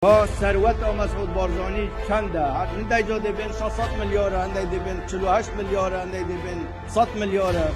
کا سەروەت ئا مەسعود بارزانی چەندە؟ هەندەی جا دەبێن 600 ملیارە، هەندەی دەبێن 48 ملیارە، هەندەی دەبێن 100 ملیارە.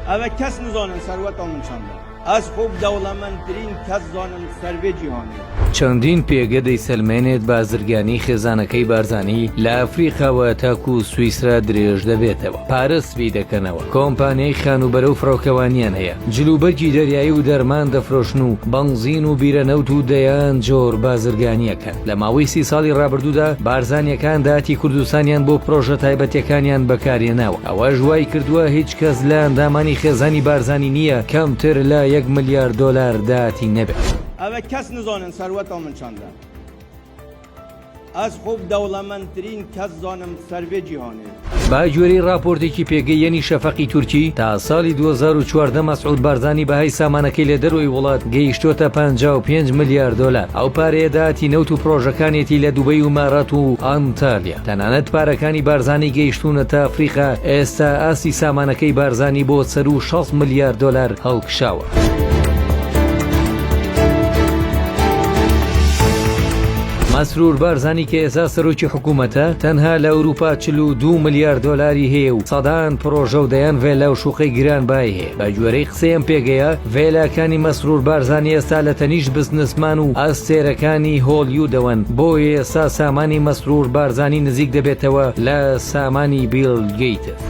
ئەوە کەس نزانن سەروەت ئا من چەندە. ئەز خۆ دەوڵەمەندترین کەس زانم سەر ڤێ جیهانێ. چەندین پێگە دەیسەلمێنێت بازرگانی خێزانەکەی بارزانی لە ئەفریقاوە تاکو سویسرا درێژ دەبێتەوە، پارە سپی دەکەنەوە، کۆمپانیای خانووبەرە و فڕۆکەوانیان هەیە، جلوبەرگی دەریایی و دەرمان دەفرۆشن و بەنزین و بیرە نەوت و دەیان جۆر بازرگانی ئەکەن. لە ماوەی سی ساڵی ڕابردوودا بارزانییەکان داهاتی کوردستانیان بۆ پرۆژە تایبەتیەکانیان بەکارهێناوە، ئەوەش وای کردووە هیچ کەس لە ئەندامانی خێزانی بارزانی نییە کەمتر لە یەک ملیار دۆلار داهاتی نەبێت. ئەوە کەس نزانن سەروەتا من چەندە. ئەز خۆ دەوڵەمەندترین کەس زانم سەر ڤێ جیهانێ. بە گوێرەی ڕاپۆرتێکی پێگەی یەنی شەفەقی تورکی، تا ساڵی 2014 مەسعود بارزانی بەهای سامانەکەی لە دەرەوەی وڵات گەیشتۆتە 55 ملیار دۆلار. ئەو پارەیە داهاتی نەوت و پرۆژەکانیەتی لە دوبەی و ئیمارات و ئانتالیا. تەنانەت پارەکانی بارزانی گەیشتوونەتە ئەفریقا، ئێستا ئاستی سامانەکەی بارزانی بۆ سەروو 60 ملیار دۆلار هەڵکشاوە. مەسرور بارزانی کە ئێستا سەرۆکی حکوومەتە تەنها لە ئەوروپا 42 ملیار دۆلاری هەیە و سەدان پرۆژە و دەیان ڤێلا و شوقەی گرانبای هەیە. بە گوێرەی قسەی ئەم پێگەیە، ڤێلاکانی مەسرور بارزانی ئێستا لە تەنیشت بزنسمان و ئەستێرەکانی هۆڵیودەوەن، بۆیە ئێستا سامانی مەسرور بارزانی نزیک دەبێتەوە لە سامانی بیڵ گەیتس.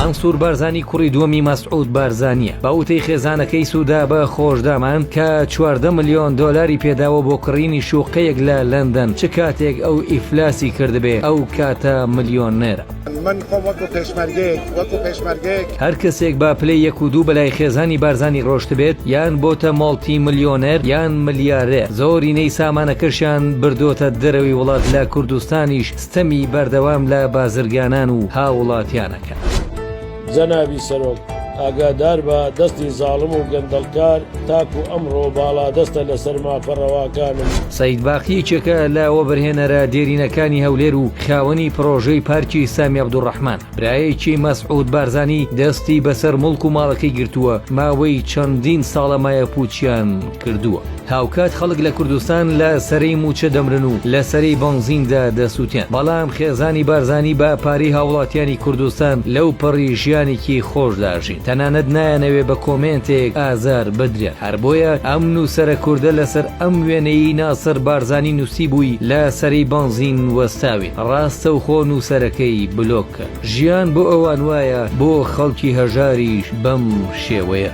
مەنسور بارزانی کوڕی دووەمی مەسعود بارزانییە. بە وتەی خێزانەکەی سودابە خۆشدامان کە 14 ملیۆن دۆلاری پێداوە بۆ کڕینی شوقەیەک لە لەندەن، چ کاتێک ئەو ئیفلاسی کردبێ ئەو کاتە ملیۆنێرە. من خۆم وەکو پێشمەرگەیەک وەکو پێشمەرگەیەک. هەر کەسێک بە پلەی یەک و دوو بەلای خێزانی بارزانی ڕۆشتبێت یان بۆتە مۆڵتی ملیۆنێر یان ملیارێر زۆرینەی سامانەکەشیان بردۆتە دەرەوەی وڵات لە کوردستانیش ستەمی بەردەوام لە بازرگانان و هاوڵاتیان ئەکەن. جەنابی سەرۆک، ئاگاداربە دەستی زاڵم و گەندەڵکار تاکو ئەمڕۆ باڵادەستە لەسەر مافە ڕەواکانم. سەید باقی یەکێکە لە وەبەرهێنەرە دێرینەکانی هەولێر و خاوەنی پڕۆژەی پارکی سامی عەبدولڕەحمان، برایەکی مەسعود بارزانی دەستی بەسەر موڵک و ماڵەکەی گرتووە، ماوەی چەندین ساڵە مایەپووچیان کردووە. هاوکات خەڵک لە کوردستان لە سەرەی مووچە دەمرن و لە سەرەی بەنزیندا دەسووتێن، بەڵام خێزانی بارزانی بە پارەی هاوڵاتیانی کوردستان لەو پەڕی ژیانێکی خۆشدا ئەژین، تەنانەت نایانەوێ بە کۆمێنتێک ئازار بدرێن، هەر بۆیە ئەم نووسەرە کوردە لەسەر ئەم وێنەیەی ناسر بارزانی نووسیبووی لە سەرەی بەنزین وەستاوین، ڕاستەوخۆ نووسەرەکەی بلۆک کرد. ژیان بۆ ئەوان وایە، بۆ خەڵکی هەژاریش بەم شێوەیە.